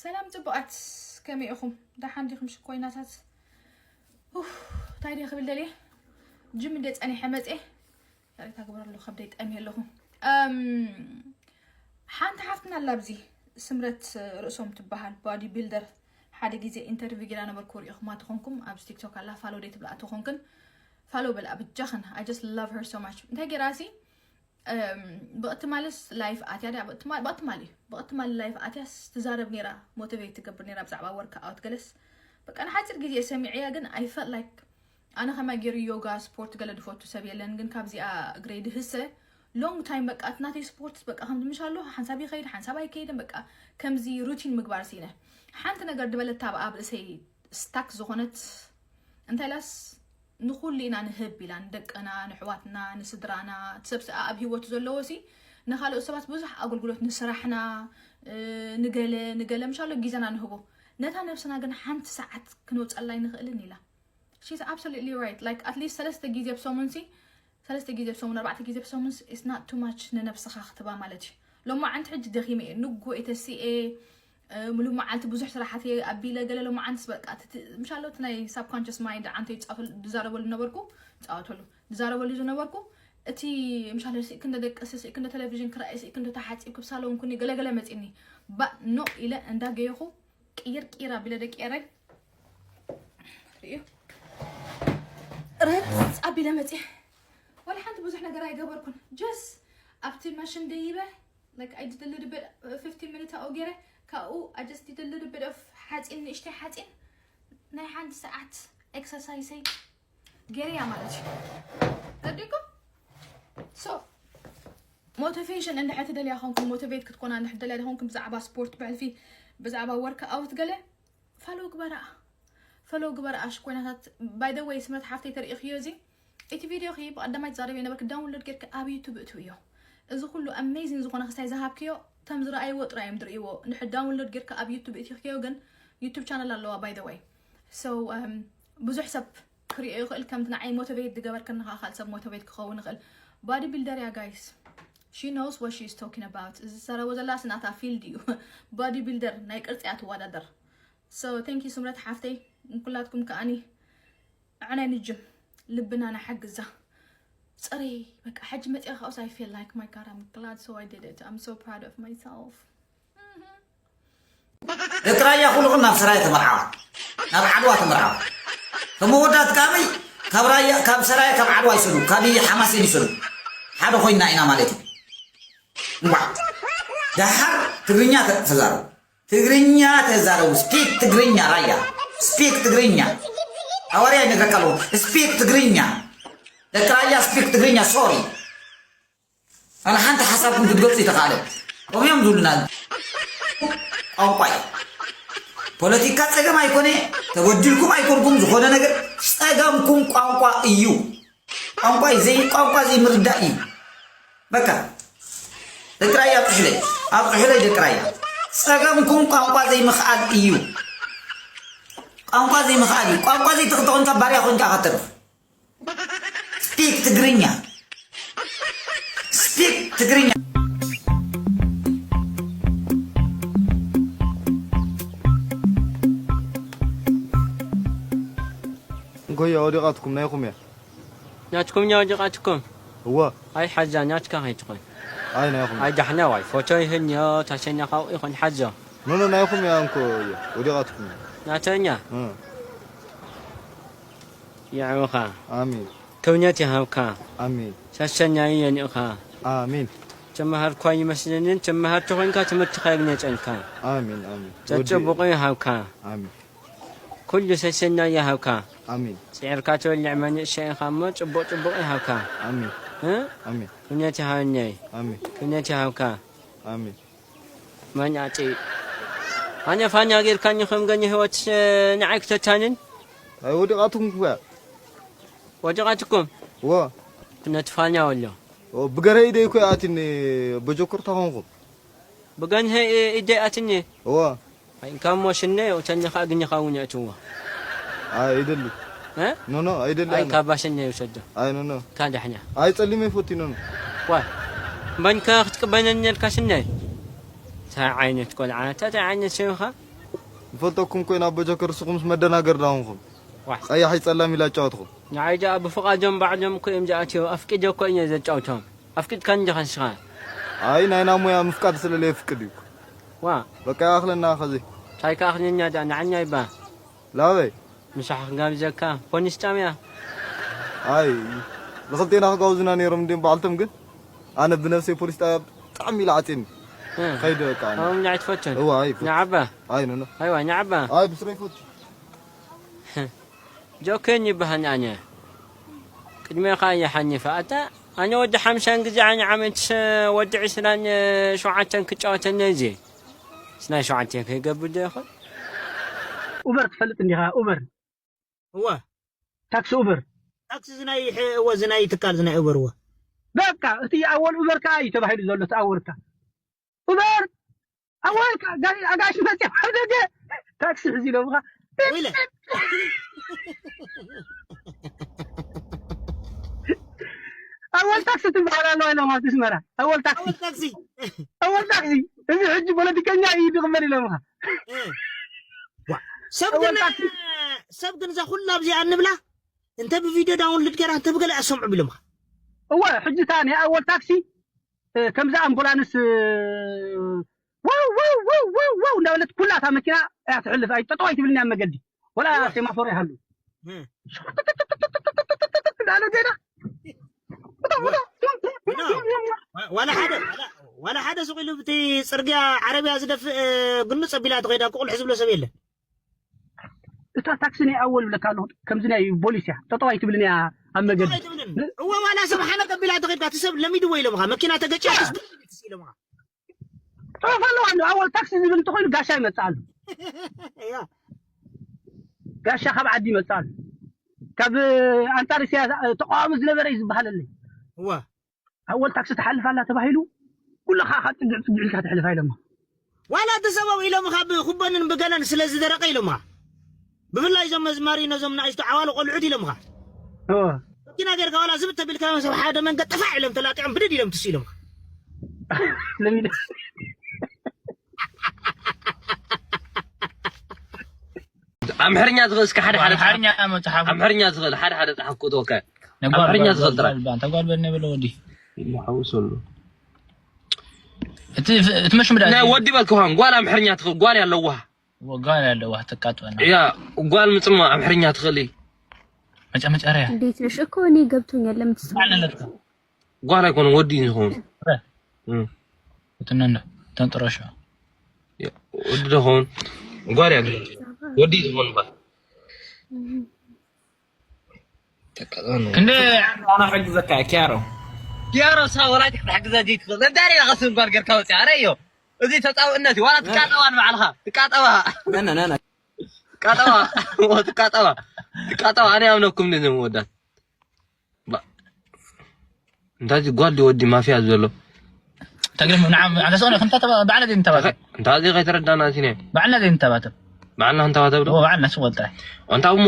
ሰላም ፅቡቃት፣ ከመይ ኢኹም? ደሓን ዲኹም? ሽኮይናታት ኡፍ፣ እንታይ ድየ ክብል ደልየ? ጅም እንደ ፀኒሐ መፅየ። ይቕሬታ ግበረሉ፣ ከብደይ ጠምየ ኣለኹ። እም፣ ሓንቲ ሓፍትና ኣላ ኣብዚ ስምረት ርእሶም ትበሃል፣ ባዲ ቢልደር። ሓደ ግዜ ኢንተርቪው ጌራ ነበርኩ፣ ሪኢኹማ ተኾንኩም ኣብዚ ቲክቶክ ኣላ፣ ፋሎ ደይ ትብላ ተኾንክን ፋሎ በልኣ ብጃኽን። I just love her so much። እንታይ ጌራ ሲ እም፣ ብቕትማልስ ላይፍ ኣትያ ድያ? ብቕትማ- ብቕትማል እዩ። ብቕትማል ላይፍ ኣትያስ ትዛረብ ነይራ፣ ሞቲቬት ትገብር ነይራ ብዛዕባ ወርክ ኣውት ገለስ። በቃ ንሓፂር ግዜ ሰሚዐያ ግን I felt like ኣነ ከማይ ገይሩ ዮጋ ስፖርት ገለ ድፈቱ ሰብ የለን ግን ካብዚኣ እግረይ ድህሰ ሎንግ ታይም በቃ እቲ ናተይ ስፖርት በቃ ከምዚ ምሽ ኣሎ ሓንሳብ ይኸይድ ሓንሳብ ኣይከይድን በቃ ከምዚ ሩቲን ምግባር ስኢነ። ሓንቲ ነገር ድበለታ ኣብ ኣብ ርእሰይ ስታክ ዝኾነት እንታይ ኢላስ ንኹሉ ኢና ንህብ ኢላ ንደቅና ንሕዋትና ንስድራና እቲ ሰብ ስኣ ኣብ ህይወቱ ዘለዎ ሲ ንካልኦት ሰባት ብዙሕ ኣገልግሎት ንስራሕና እ፣ ንገለ ንገለ ምሻሎ ግዜና ንህቦ ነታ ነብስና ግን ሓንቲ ሰዓት ክንውፀላ ኣይንኽእልን ኢላ። She's absolutely right. Like at least ሰለስተ ግዜ ብሰሙን ሲ ሰለስተ ግዜ ብሰሙን ኣርባዕተ ግዜ ብሰሙን is not too much ንነብስኻ ክትባ ማለት እዩ። ሎማዓንቲ ሕጂ ደኺመ እየ ንጎ እየ ተሲኤ እ፣ ሙሉእ መዓልቲ ብዙሕ ስራሓት እየ ኣቢለ ገለ ሎማዓንትስ በቃ ትት- ምሻሎ እቲ ናይ ሳብኮንሽስ ማይንድ ዓንተ ይፃፈል ድዛረበሉ ነበርኩ ፃወተሉ ድዛረበሉ ዝነበርኩ እቲ ምሻሎ ስእክ እንደ ደቅስ ስእክ እንደ ቴሌቪዥን ክረኣይ ስእክ እንደ ተሓፂብ ክብ ሳሎን ኩኒ ገለገለ መፂኒ ባእ ኖ ኢለ እንዳገየኹ ቅይር ቅይር ኣቢለ ደቂ ኤረይ ርእዩ ረግፅ ኣቢለ መፅየ ወላ ሓንቲ ብዙሕ ነገር ኣይገበርኩን ጀስ ኣብቲ ማሽን ደይበ like I did a little bit uh, fifteen minutes ኣኡ ገይረ ካብኡ I just did a little bit of ሓፂን ንእሽተይ ሓፂን ናይ ሓንቲ ሰዓት ኤክሰርሳይሰይ ገይረያ ማለት እዩ ረዲኩም so ሞቲቬሽን እንድሕር ትደልያ ኾንኩም ሞቲቬት ክትኮና እንድሕር ትደልያ ኾንኩም ብዛዕባ ስፖርት ብሕልፊ ብዛዕባ ወርክ ኣውት ገለ ፋሎ ግበራ ፋሎ ግበራ ኣሽ ኮይናታት by the way ስምረት ሓፍተይ ተርእኽዮ እዚ እቲ ቪድዮ ኺ ብቐዳማይ ትዛረብ የነበርክ ዳውንሎድ ጌርክ ኣብ ዩቱብ እትውዮ እዚ ኩሉ ኣሜዚንግ ዝኾነ ክስታይ ዝሃብክዮ ተም ዝረኣይዎ ጥራይ እዮም ዝርእይዎ እንድሕር ዳውንሎድ ጌርክ ኣብ ዩቱብ እትኽዮ ግን ዩቱብ ቻነል ኣለዋ by the way so ብዙሕ ሰብ ክሪኦ ይኽእል ከምቲ ንዓይ ሞቲቬት ዝገበርክኒ ከዓ ካልእ ሰብ ሞቲቬት ክኸውን ይኽእል body builder እያ guys she knows what she is talking about እዚ ዝዛረቦ ዘላ ስናታ ፊልድ እዩ body builder ናይ ቅርፂ እያ ትወዳደር so thank you ስምረት ሓፍተይ ንኩላትኩም ከዓኒ ኣዕናይ ንጅም ልብና ንሓግዛ ፅረይ በቃ ሕጂ መፅኣ ካብኡስ I feel like my god I'm glad so I did it I'm so proud of myself ደቂ ራያ ኩልኹም ናብ ሰራየ ተመርዓዋ ናብ ዓድዋ ተመርዓዋ ከም መወዳት ከኣመይ ካብ ራያ ካብ ሰራየ ካብ ዓድዋ ይሰዱ ካብ ሓማሴን ይሰዱ ሓደ ኮይና ኢና ማለት እዩ እንኳዕ ደሓር ትግርኛ ተዛረቡ ትግርኛ ተዛረቡ ስፒክ ትግርኛ ራያ ስፒክ ትግርኛ ሃዋርያ ይነግረካ ኣለዎ ስፒክ ትግርኛ ደቂ ራያ ስፒክ ትግርኛ ሶሪ ኣነ ሓንቲ ሓሳብኩም ክትገልፁ ይተኻእለ ከምዮም ዝብሉና ቋንቋ እዩ ፖለቲካ ፀገም ኣይኮነ ተበዲልኩም ኣይኮንኩም ዝኾነ ነገር ፀገምኩም ቋንቋ እዩ ቋንቋይ ዘይ ቋንቋ ዘይምርዳእ እዩ። በቃ ደቂ ራያ ኣብፅሑለይ፣ ኣብፅሑለይ ደቂ ራያ። ፀገምኩም ቋንቋ ዘይምኽኣል እዩ። ቋንቋ ዘይምኽኣል እዩ። ቋንቋ ዘይትኽእል ተኾንካ ባርያ ኮንካ ከተርፍ። ስፒክ ትግርኛ፣ ስፒክ ትግርኛ። ጎያ ወዲቓትኩም ናይኹም እያ። ናትኩም እያ ወዲቓትኩም? እዋ። ኣይ ሓዛ ናትካ ከይትኾን። ኣይ ናይኹም። ኣይ ዳሕና ዋይ ፎቶ ይህን እዮ ታሸኛ ካብኡ ይኾን ሓዞ። ኖኖ ናይኹም እያ እንኮ እያ ወዲቓትኩም እያ። ናተኛ። እ። ይዕብኻ። ኣሜን። ክብነት ይሃብካ። ኣሜን። ሰሰናዩ የንእኻ። ኣሜን። ተመሃርኳ ይመስለንን ተመሃር ተኾንካ ትምህርትኻ የግነጸልካ። ኣሜን ኣሜን። ተጽብቑ ይሃብካ። ኣሜን። ኩሉ ሰሰናዩ ይሃብካ። ኣሜን። ጽዒርካ ትበልዕ መንእሰይ ኢኻ እሞ ጽቡቕ ጽቡቕ ይሃብካ። ኣሜን። እ? ኣሜን። ክብነት ይሃበኒ። ኣሜን። ክብነት ይሃብካ። ኣሜን። መን ኣጥዩ? ኣነ ፋና ጌርካኒ ከም ገኒ ህይወት ንዓይ ክተታንን? ኣይ ወዲቓትኩም እኮ እያ። ወዲቓትኩም? እዎ። ነቲ ፋና ወሎ። ኦ፣ ብገረ ኢደይ እኮ እያ ኣትኒ በጀኩርታ ኾንኩም። ብገንሀ ኢደይ ኣትኒ? እዎ። ኣይ፣ እንካሞ ሽነ፣ ተኒ ኸዓ ግኒ ኸውን የእትዎ። ኣይ፣ ኣይደሊ። እ? ኖ፣ ኖ፣ ኣይደሊ ኣይ፣ ኣነ። ካባ ሽነ ይውሰዶ። ኣይ፣ ኖ፣ ኖ። ካዳሕና። ኣይ፣ ጸሊመ ይፈቱ፣ ኖ፣ ኖ። ዋይ። በንካ ክትቅበለኒ ነርካ ሽነ? እንታይ ዓይነት ቆልዓ፣ እንታይ ዓይነት ሽንኻ? ይፈልጠኩም ኮይና ኣቦ ጆከር፣ ንስኹምስ መደናገር ዳኹምኩም። ዋይ። ጸያሕ ጸላም ኢላ ኣጫወትኹም። ንዓይ ደኣ ብፍቓዶም ባዕሎም እኮ እዮም ዝኣትዩ። ኣፍቂደ እኮ እየ ዘጫውቶም። ኣፍቂድካኒ ዲኻ ንስኻ? ኣይ፣ ናይ ናሙያ ምፍቃድ ስለ ለየፍቅድ እዩ። ዋ። በቃ ይኣኽለና ኸዚ። እንታይ ክኣኽለና ደኣ፣ ንዓኛ ይባ። ላበይ? ምሳሕ ክጋብዘካ፣ ፖሊስ ጣብያ። ኣይ፣ ንኽልቴና ክጋብዙና ነይሮም እንድዮም በዓልቶም፣ ግን ኣነ ብነብሰይ ፖሊስ ጣብያ ብጣዕሚ ኢሉ ዓጽየኒ። እ። ከይደ በቃ ኣነ። ከምኡ ንዓይ ትፈቱን? እዋ፣ ኣይ፣ ይፈቱ። ንዓባ? ኣይ፣ ኖ፣ ኖ። ኣይዋ፣ ንዓባ? ኣይ፣ ብስረይ ይፈቱ። ጆከን ይበሃል ኣነ። ቅድሜኻ እየ ሓኒፈ። ኣታ ኣነ ወዲ ሓምሳን ግዜ ኣነ ዓመት ወዲ ዕስራን ሸውዓተን ክጫወተኒ እዚ። ዕስራን ሸውዓተን ከይገብር ዶ ይኾን? ኡበር ትፈልጥ እንዲኻ? ኡበር። እወ። ታክሲ ኡበር። ታክሲ ዝናይ ሕ-፣ እወ፣ ዝናይ ትካል ዝናይ ኡበር እወ። በቃ፣ እቲ ኣወል ኡበር ከኣ እዩ ተባሂሉ ዘሎ፣ እቲ ኣወል ከኣ። ኡበር! ኣወል ከኣ፣ ጋይ-፣ ኣጋይሽ መጽዮም ኣብ ደገ ታክሲ ሒዙ ኢሎምኻ። ወይለ። ኣወል ታክሲ ትበሃል ኣለዋ ኢሎም ኣብቲ ኣስመራ። ኣወል ታክሲ። ኣወል ታክሲ። ኣወል ታክሲ። እዚ ሕጂ ፖለቲከኛ እዩ ዝቕበል ኢሎምኻ። እ። ዋ፣ ሰብ ኣወል ግን፣ ታክሲ። ሰብ ግን እዛ ኩላ ኣብዚኣ እንብላ፣ እንተ ብቪድዮ ዳውንሎድ ገይራ፣ እንተ ብገለ ኣሰምዑ ቢሎምኻ። እወ፣ ሕጂ እታ ናይ ኣወል ታክሲ፣ እ፣ ከምዛ ኣምቡላንስ፣ እ፣ ዋው፣ ዋው፣ ዋው፣ ዋው፣ ዋው እንዳበለት ኩላ እታ መኪና እያ ትሕልፍ። ኣይ፣ ጠጠው ኣይትብልን እያ ኣብ መገዲ። ወላ እወ። ሴማፎር ይሃሉ። እ። እንዳበለ ዜና። ዋ-፣ ዋላ ሓደ፣ ዋላ፣ ዋላ ሓደ ሱቕ ኢሉ ብቲ ጽርግያ ዓረብያ ዝደፍእ፣ እ፣ ግኑጽ ኣቢላ ትኸይድ፣ ኣብ ቁልሕ ዝብሎ ሰብ የለን። እታ ታክሲ ናይ ኣወል ብለካ ኣለኹ፣ ከምዚ ናይ ቦሊስ እያ። ጠጠው ኣይትብልን እያ ኣብ መገዲ። ጠጠው ኣይትብልን። እወ፣ ዋላ ሰብ ሓነቕ ኣቢላ ትኸይድ፣ እቲ ሰብ ለሚድዎ ኢሎምኻ፣ መኪና ተገጭያ ትስብር ኢሎምኻ። ጽሑፍ ኣለዋ፣ እንዶ ኣወል ታክሲ ዝብል እንተኾይኑ ጋሻ ይመጽእ ኣሎ። እያ። ጋሻ ካብ ዓዲ ይመጽእ ኣሎ። ካብ ኣንጻር ኢሳያስ፣ እ፣ ተቃዋሚ ዝነበረ እዩ ዝበሃለለይ። እወ። ኣወል ታክሲ ትሓልፍ ኣላ ተባሂሉ፣ ኩሉ ኸኣ ካብ ጽግዕ ጽግዕ ኢልካ ተሕልፋ ኢሎማ። ዋላ እቲ ሰበው ኢሎምኻ ብኩበንን ብገለን ስለ ዝደረቐ ኢሎምኻ። ብፍላይ እዞም መዝማሪ ነዞም ንኣሽቱ ዓዋሉ ቆልዑት ኢሎምኻ። እወ። መኪና ጌርካ ዋላ ዝብጥ ተቢልካ ሰብ ሓደ መንገድ ጥፋዕ ኢሎም ተላጢዖም ብድድ ኢሎም ትስ ኢሎምኻ። ለሚደ-፣ ኣምሕርኛ ዝኽእል እስከ ሓደ ሓደ ኣምሓርኛ መጽሓፍ። ኣምሕርኛ ዝኽእል ሓደ ሓደ ጸሓፍ ክትወከ። ነጓል ኣምሓርኛ በል፣ ዝኽእል ጥራይ። በል፣ በል፣ ተጓል በል፣ ነበለ ወዲ። ይሓውስ ኣሎ። እቲ፣ እቲ መሽምዳ ናይ እዚ ወዲ በል ክኾን፣ ጓል ኣምሓርኛ ትኽእል፣ ጓል ያለዋ። ጓል ያለዋ ትቃጥወና። ያ፣ ጓል ምጽማ ኣምሓርኛ ትኽእል። መጨመጨርያ። እንዴት ነሽ? እኮ እኔ ገብቶኛል። ለምን ትስማማለህ? ጓል ኣይኮነን፣ ወዲ እዩ ዝኸውን። ረ። እም። እትነንዶ፣ ተንጥረሾ። ያ፣ ወዲ ዶ ኸውን? ጓል እያ ግን። ወዲ እዩ ዝኸውን እባ። እም። ተቀጣን። ክንደ ኣነ ሕግዘካ እየ፣ ኪያሮ። ኪያሮ፣ ሳ ወላጅ ክትሕግዛ ዘይትኽእል። ነዳሪ ኢኻ ስም ጓል ጌርካ ወፂኣ። ኣረዮ። እዚ ተጻውእነት እዩ። ዋላ ትቃጠዋ ንባዕልኻ። ትቃጠዋ። ነነ፣ ነነ። ትቃጠዋ። ትቃጠዋ። ትቃጠዋ። ኣነ ያምነኩም ነኝ ወዳት። ባ-፣ እንታይ እዚ ጓል ድዩ ወዲ ማፍያ ዘሎ? ተግርም ንዓም ኣንተ ሰው ከምታ ባዕላ ዘይንተባተ እንታይ እዚ ከይተረዳና ሲነ? ባዕላ ዘይንተባተ ባዕላ እንተባተ ብሎ ባዕላ ሽወልታ ኣንታ እሞ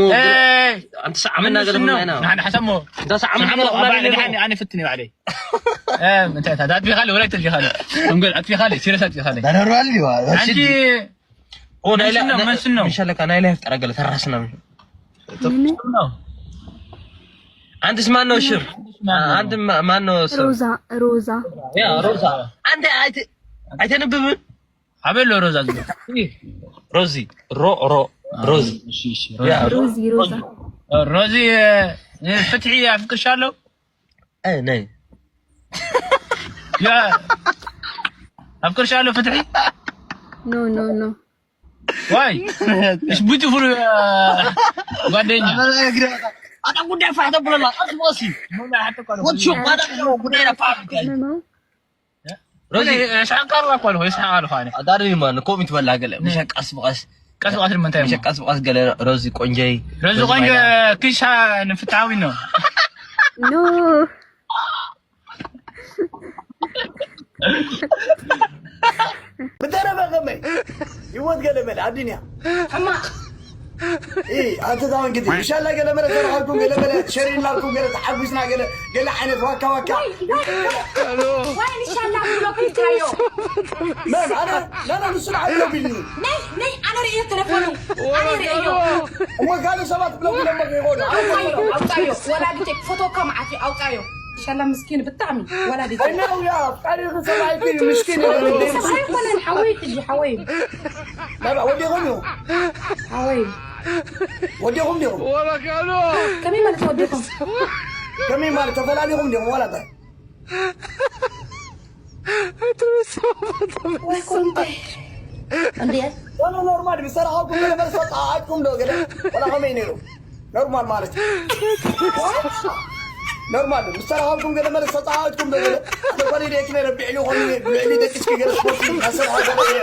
ኣንተ ሰዓመና ገለ ምናይና ንሓደ ሓሰሞ እንታ ሰዓመና ገለ ባዕላ ኣነ ፍትኒ ባዕለይ እንታይ ታት ቢኻለ ወላይ ተልቢኻለ እንገል ኣጥቢኻለ ሲረስ ኣጥቢኻለ ዳረሩ ኣልዋ ኣንቲ ኦ ናይ ላ መሽን ነው መሸለካ ናይ ላይፍ ጠረገለ ተራስና ነው አንተስ ማን ነው ሽም አንተ ማን ነው ስም ሮዛ ሮዛ ያ ሮዛ አንተ አይተ አይተንብብን አበሎ ሮዛ ዝሎ ሮዚ ሮ ሮ ሮዚ እሺ እሺ ያ ሮዚ ሮዛ ሮዚ ፍትሒ አፍቅርሻለሁ እ ነይ ያ አፍቅርሻለሁ ፍትሒ ኖ ኖ ኖ ዋይ እሽ ቢዩቲፉል ጓደኛ አጣ ጉዳይ ፋሕ ተብለላ ቀስ በቀስ ወቹ ባዳ ጉዳይ ፋሕ ሮዚ ሻንካር እኮ ነው ይስሐቅ አልኩ አለ አዳሪ ማን ኮሚት በላ ገለ ምሸ ቀስ በቀስ ቀስ በቀስ ምን ታይ ምሸ ቀስ በቀስ ገለ ሮዚ ቆንጆይ ሮዚ ቆንጆ ክሻ ንፍትሐዊ ነው ኖ ብተረፈ ከመይ ህይወት ገለ መለ ኣዱንያ ሕማቕ እ ኣንተ ታውን ግዲ ኢንሻላ ገለ መለ ተረኸብኩም ገለ መለ ሸሪናልኩም ገለ ተሓጉስና ገለ ገለ ዓይነት ዋካ ዋካ ወይ ኢንሻላ ብሎ ክልካዮ መን ኣነ ላላ ንሱ ንዓብሎ ቢልኒ ነይ ነይ ኣነ ርእዮ ተለፎኑ ኣነ ርእዮ እሞ ካልእ ሰባት ብሎ ብሎ ይኾኑ ኣውጣዮ ወላዲተይ ክፈትወካ መዓት እዩ ኣውጣዮ ኢንሻላ ምስኪን ብጣዕሚ ወላዲተይ ኣይናውያ ኣፍቃሪ ሰብኣይኪ ምስኪን ሰብኣይ ኮነን ሓወይ ሕጂ ሓወይ እዩ ናብኣ ወዲኹም እዩ ሓወይ እዩ ወዲኹም ዲኹም ከመይ ማለት ወዲኹም ከመይ ማለት ተፈላሊኹም ዲኹም ዋላ እንታይ ወይ ኮንታይ እንዴ ዋላ ኖርማል ምስ ተራኸብኩም ገለ መለ ሰጣኣትኩም ዶ ገለ ዋላ ከመይ ነይሩ ኖርማል ማለት ኖርማል ምስ ተራኸብኩም ገለ መለ ሰጣኣትኩም ዶ ገለ ኣነ ጓል ኢደኪ ነረ ብዕሊ ኾኑ ብዕሊ ደቂስኪ ገለ ስፖርት ናሰርሐ ገለ ኢለ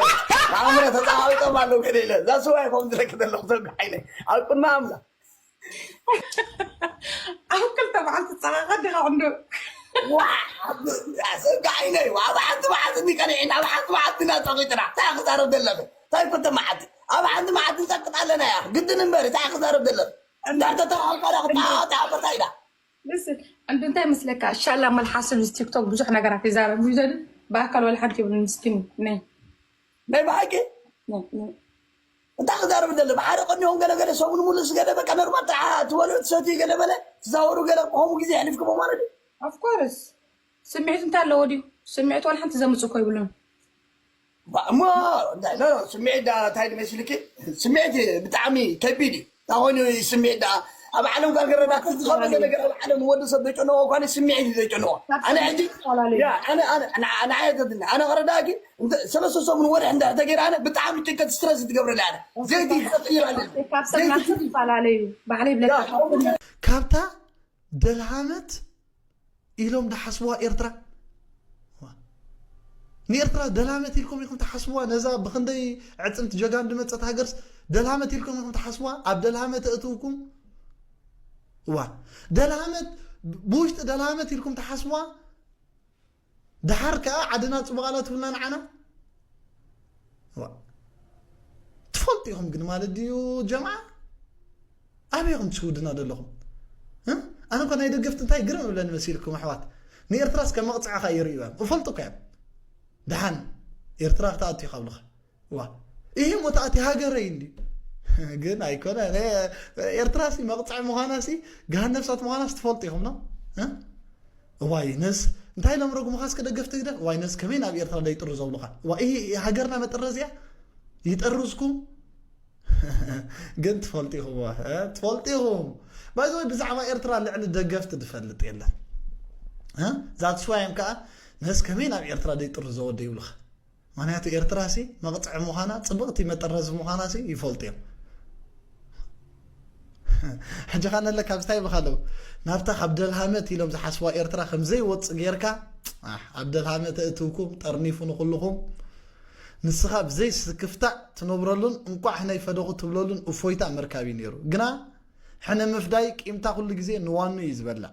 ንኣምረ ተፃሃዊጦም ኣለዉ ገለ ኢለ እዛ ስዋይ ከም ዝረክ ዘለኹ ዘጉሓ ኢለ ኣብ ቅድሚ ኣምላ ኣብ ክልተ መዓልቲ ፀቓቐ ዲኻ እንዶ ሰጋዒነ እዩ ኣብ ሓንቲ መዓልቲ እንዲቀንዒና ኣብ ሓንቲ መዓልቲ እናፀቂጥና እንታይ ክዛረብ ዘለኺ እንታይ ክልተ መዓልቲ ኣብ ሓንቲ መዓልቲ ንፀቅጥ ኣለና እያ ግድን እምበር እንታይ ክዛረብ ዘለኺ እንዳተተራኸብካ ዳ ክጣወጣ በታ ኢዳ እንዱ እንታይ መስለካ ሻላ መልሓስ ቲክቶክ ብዙሕ ነገራት ይዛረብ እዩ ዘብል ብኣካል ወላ ሓንቲ ይብሉ ምስኪን ነይ ናይ ብሓቂ እንታይ ክዛረብ ደለ ብሓደ ቀኒኹም ገለ ገለ ሰሙን ሙሉስ ገለ በቃ ኖርማል ጥዓ ትበልዑ ትሰትዩ ገለ በለ ትዛወሩ ገለ ከምኡ ግዜ የሕሊፍክሞ ማለት እዩ ኣፍኮርስ ስምዒት እንታይ ኣለዎ ድዩ ስምዒት ዋላ ሓንቲ ዘምፅ እኮ ይብሉን እሞ ስምዒት እንታይ መስልኪ ስምዒት ብጣዕሚ ከቢድ እዩ ታኾይኑ ስምዒት ደኣ ኣብ ዓለም ካብ ክረዳእ ዝኸበደ ነገር ኣብ ዓለም ንወዲ ሰብ ዘጨንቆ እኳ ስምዒት እዩ ዘጨንቆ ኣነ ሕጂ ንዓየተትኒ ኣነ ክረዳእኪ ሰለስተ ሰሙን ወርሒ እንድሕር ተገይረ ኣነ ብጣዕሚ ጭንቀት ስትረስ ትገብረለ ኣነ ዘይቲ ትቀይራለ ካብ ሰብ ናብ ሰብ ይፈላለዩ ባዕለይ ብለካ ካብታ ደልሃመት ኢሎም ድሓስብዋ ኤርትራ ንኤርትራ ደልሃመት ኢልኩም ኢኹም ትሓስብዋ ነዛ ብክንደይ ዕፅምቲ ጀጋኑ ድመፀት ሃገርስ ደልሃመት ኢልኩም ኢኹም ትሓስብዋ ኣብ ደልሃመት እእትውኩም ዋ ደልሃመት ብውሽጢ ደልሃመት ኢልኩም ትሓስብዋ ደሓር ከዓ ዓድና ፅቡቕ ኣላ ትብልና ንዓና ትፈልጡ ኢኹም ግን ማለት ድዩ ጀምዓ ኣበይ ኢኹም ትሽውድና ዘለኹም ኣነ እኳ ናይ ደገፍቲ እንታይ ግርም እብለኒ መሲልኩም ኣሕዋት ንኤርትራስ ከም መቕፅዕኻ ይርእዩ እዮም እፈልጡ እኳ እዮም ደሓን ኤርትራ ክትኣቱ ኢኻ ብልኻ ዋ ይሄ ሞታኣቲ ሃገረይ እንዲ ግን ኣይኮነ ኤርትራ ሲ መቕፅዒ ምዃና ሲ ገሃን ነፍሳት ምዃና ሲ ትፈልጡ ኢኹም ነው እዋይ ነስ እንታይ ኢሎም ረጉምኻ እስከ ደገፍቲ ህግደፍ እዋይ ነስ ከመይ ናብ ኤርትራ ደይጥሩ ዘብሉኻ እዋ ይሄ ሃገርና መጥረዝያ ይጠርዝኩም ግን ትፈልጡ ኢኹም ትፈልጡ ኢኹም ባይዘወይ ብዛዕባ ኤርትራ ልዕሊ ደገፍቲ ዝፈልጥ የለን ዛትስዋዮም ከዓ ነስ ከመይ ናብ ኤርትራ ደይጥሩ ዘወደ ይብሉኻ ምክንያቱ ኤርትራ ሲ መቕፅዒ ምዃና ፅብቕቲ መጠረዚ ምዃና ሲ ይፈልጡ እዮም ሕጂ ኸ ነለ ካብዚ እንታይ ይብኻ ኣለዉ ናብታ ካብ ደልሃመት ኢሎም ዝሓስዋ ኤርትራ ከም ዘይወፅእ ጌርካ ኣብ ደልሃመት እእትውኩም ጠርኒፉ ንኩልኹም ንስኻ ብዘይ ስክፍታእ ትነብረሉን እንቋዕ ሕነይ ፈደኹ ትብለሉን እፎይታ ምርካብ እዩ ነይሩ ግና ሕነ ምፍዳይ ቂምታ ኩሉ ግዜ ንዋኑ እዩ ዝበልዕ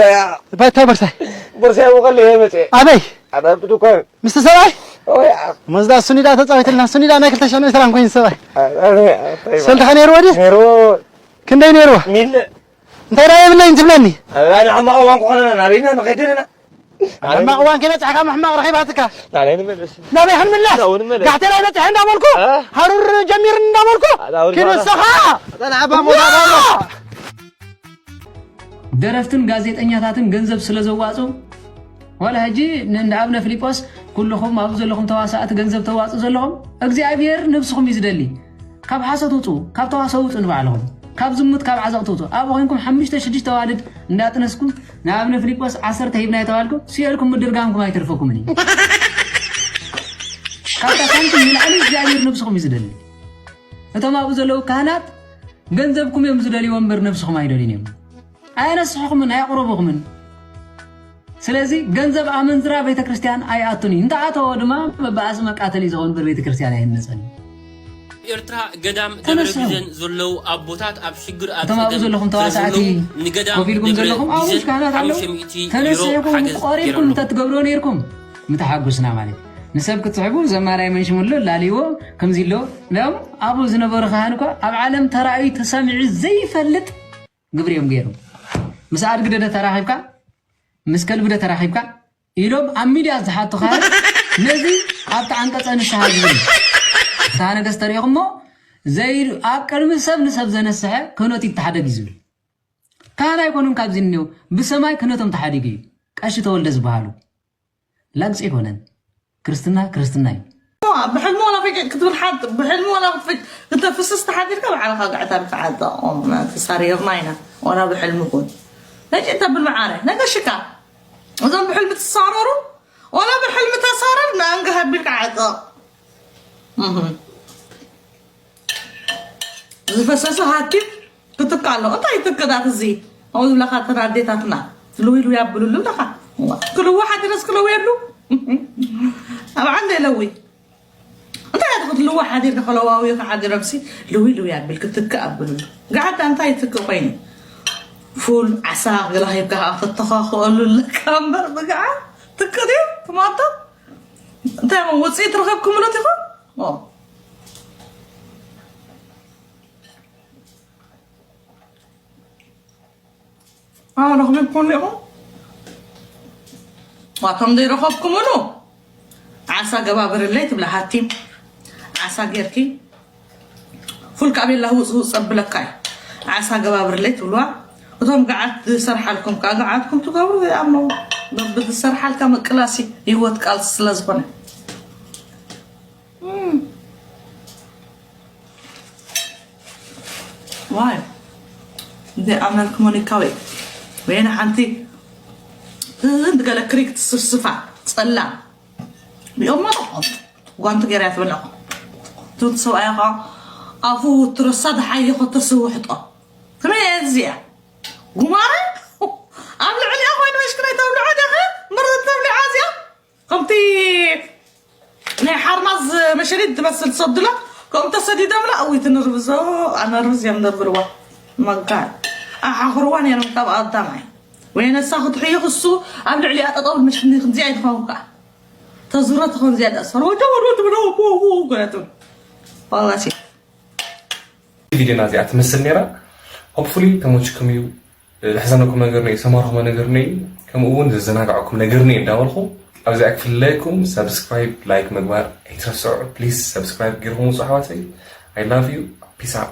እታ እያ። እባ እታ ቦርሳይ። ቦርሳይ ወቀል እየ መጽእ። ኣበይ? ኣታ ብድኳን። ምስቲ ሰብኣይ? ኦይ፣ ኣ- መዝዳ እሱኒ ዳ ተጻዊትልና፣ እሱኒ ዳ ናይ ክልተ ሽሕን ዕስራን ኮይኑ ሰብኣይ። ኣታ፣ ኣታ፣ ኣታ፣ ሰልድኻ ነይርዎ ድዩ? ነይርዎ። ክንደይ ነይርዎ? ሚል። እንታይ ዳ የብለይን ትብለኒ? ኣነ ሕማቕ እዋን ክኾነና ናበይና ንኸይድ ኣለና? ሕማቕ እዋን ከይበጽሐካ ምሕማቕ ረኺባትካ። ናበይ ንመለስ? ናበይ ክንምለስ? ናብኡ ንመለስ። ጋሕቴላይ በጺሐ እንዳበልኩ፣ እ? ሃሩር ጀሚርኒ እንዳበልኩ፣ ኣታ፣ ኣውርድ ኪድ ባታ። ንስኻ። ኣታ፣ ንዓባ ሞታ ባታ። ደረፍትን ጋዜጠኛታትን ገንዘብ ስለ ዘዋጽኡ፣ ዋላ ሕጂ ን-፣ እንዳ ኣብነ ፊሊጶስ፣ ኩልኹም ኣብዚ ዘለኹም ተዋሳእቲ ገንዘብ ተዋጽኡ ዘለኹም፣ እግዚኣብሔር ነብስኹም እዩ ዝደሊ። ካብ ሓሶት ውጹ፣ ካብ ተዋስኦ ውጹ ንባዕልኹም። ካብ ዝሙት፣ ካብ ዓዘቕቲ ውጹ። ኣብኡ ኮይንኩም ሓሙሽተ ሽዱሽተ ኣዋልድ እንዳጥነስኩም፣ ንኣብነ ፊሊጶስ ዓሰርተ ሂብና የተባልኩም፣ ስኢልኩም ምድርጋምኩም ኣይተርፈኩምን እዩ። ካብታ ሳንቲም ንላዕሊ እግዚኣብሔር ነብስኹም እዩ ዝደሊ። እቶም ኣብኡ ዘለዉ ካህናት ገንዘብኩም እዮም ዝደልይዎ እምበር ነብስኹም ኣይደልዩን እዮም። ኣየነስሕኹምን፣ ኣየቕርቡኹምን። ስለዚ ገንዘብ ኣመንዝራ ቤተ ክርስቲያን ኣይኣቱን እዩ። እንተኣተወ ድማ በብኣስ መቃተሊ ዝኸውን እምበር ቤተ ክርስቲያን ኣይህነጸን እዩ። ኤርትራ ገዳም ደብረ ተነስሑ። ቢዘን ዘለዉ ኣቦታት ኣብ ሽግር ኣብ እቶም ኣብኡ ጸገም ዘለኹም ስለ ተዋሳእቲ ዘለዉ ንገዳም ኮፍ ኢልኩም ደብረ ዘለኹም ኣብኡ ቢዘን ምሽ ካህናት ኣለዉ። ሓሙሽተ ሚእቲ ዩሮ ተነስሕኩም ሓገዝ ቆሪብኩም ገይሮም ኣለዉ። እንተትገብርዎ ነይርኩም ምተሓጎስና ማለት እዩ። ንሰብ ክትስሕቡ ዘማራይ መንሽምሎ ላልይዎ ከምዚ ኣሎ። ሎም ኣብኡ ዝነበሩ ካህን እኳ ኣብ ዓለም ተራእዩ ተሰሚዑ ዘይፈልጥ ግብሪ እዮም ገይሮም። ምስ ኣድግደደ ተራኺብካ፣ ምስ ከልብደ ተራኺብካ ኢሎም ኣብ ሚድያ ዝሓቱ ካህን ነዚ ኣብቲ ዓንቀጸ ንስሓ ዝብል እዩ። ፍትሐ ነገስት ተሪእኹሞ ዘይ-፣ ኣብ ቅድሚ ሰብ ንሰብ ዘነስሐ ክህነቱ ይተሓደግ እዩ ዝብል። ካህን ኣይኮኑን ካብዚ እኒኦ፣ ብሰማይ ክህነቶም ተሓዲጉ እዩ። ቀሺ ተወልደ ዝበሃሉ። ላግጺ ኣይኮነን። ክርስትና ክርስትና እዩ። ብሕልሚ ዋላ ፈቂቅ ክትብል ሓድ-፣ ብሕልሚ ዋላ ክትፈ-፣ ክተፍስስ ተሓዲርካ ባዕልኻ ጋዕታ ርክዓ ተቆም ተሳሪርና ኢና። ዋላ ብሕልሚ ኩን። ነጭ ተብል መዓረ ነገሽካ እዞም ብሕልሚ ትሳረሩ ወላ ብሕልሚ ተሳረር ንኣንጋ ሃቢልካ ዓጠቕ። እህ። ዝፈሰሰ ሃኪም ክትካ ኣሎ። እንታይ ትክዳት እዚ? ኣብኡ ዝብለካ ተን ኣዴታትና ልዊ ልዊ ኣብሉሉ ኣለካ። ክልዎ ሓዲረስ ክለውየሉ። ኣብ ዓንደ ለዊ እንታይ ክትልዎ ሓዲር ከለዋዊ ሓዲረምሲ ልዊ ልዊ ኣብል ክትክ ኣብሉሉ። ጋዓት እንታይ ትክ ኮይኑ? ፉል ዓሳ ገላ ሂብካ ተተኻኽእሉ ኣለካ እምበር ብጋዓ ትክ ድዩ ትማቶ? እንታይ ውፅኢት ረኸብኩምሉ ትኹን? ኣረኽብኩምሉ ኢኹም? ዋቶም ዘይረኸብኩምሉ ዓሳ ገባብርለይ ትብላ ሃቲም። ዓሳ ጌርኪ ፉል ካብ ቤላ ውፅ ውፅ ኣብለካ እዩ። ዓሳ ገባብርለይ ትብልዋ። እቶም ገዓት ዝሰርሓልኩም ከዓ ገዓትኩም ትገብሩ ዘይኣምነው። በብዝሰርሓልካ ምቅላሲ ህይወት ቃልሲ ስለ ዝኾነ። ዋይ እንደ ኣመልክ ሞኒካ ወይ ወይና ሓንቲ እንድገለ ክሪክ ትስርስፋ ጸላ ቢኦም ማለቆም ጓንቲ ገይራ ትበልዖ። ቱት ሰብኣያ ከዓ ኣፉ ትረሳ ደሓየ ከተስውሕጦ ከመይ እያ እዚኣ ጉማረ ኣብ ልዕሊኣ ኮይኑ መሽክናይ ተብልዖ ደኸ ምርት ተብልዖ እዚኣ ከምቲ ናይ ሓርማዝ መሸሊት ትመስል ትሰድላ ከም ተሰዲዶምላ እውይ ትንርብዞ ኣነርብዝ እዮም ነብርዋ መጋል ኣሓኽርዋ ነይሮም ካብ ኣዳማይ ወይ ነሳ ክትሕዮ ክሱ ኣብ ልዕሊኣ ጠጠው መሽክኒ ክዚ ኣይትኸውን ከዓ ተዝሮ ትኸውን ዝያዳ ሰር ወደ ወደ ወደ ወደ ወደ ወደ ገለቱ ዋላሲ ቪዲዮና እዚኣ ትመስል ነይራ። ሆፕፉሊ ተመችኩም እዩ። ዘሕዘነኩም ነገር ነይ ዝተማርኹሞ ነገር ነይ ከምኡ እውን ዘዘናጋዕኩም ነገር ነይ እንዳበልኹ ኣብዚኣ ክፍለየኩም ሰብስክራይብ ላይክ ምግባር ኣይትረስዑ ፕሊስ ሰብስክራይብ ገይርኩም ውፁ ኣሕዋተይ። I love you. Peace out.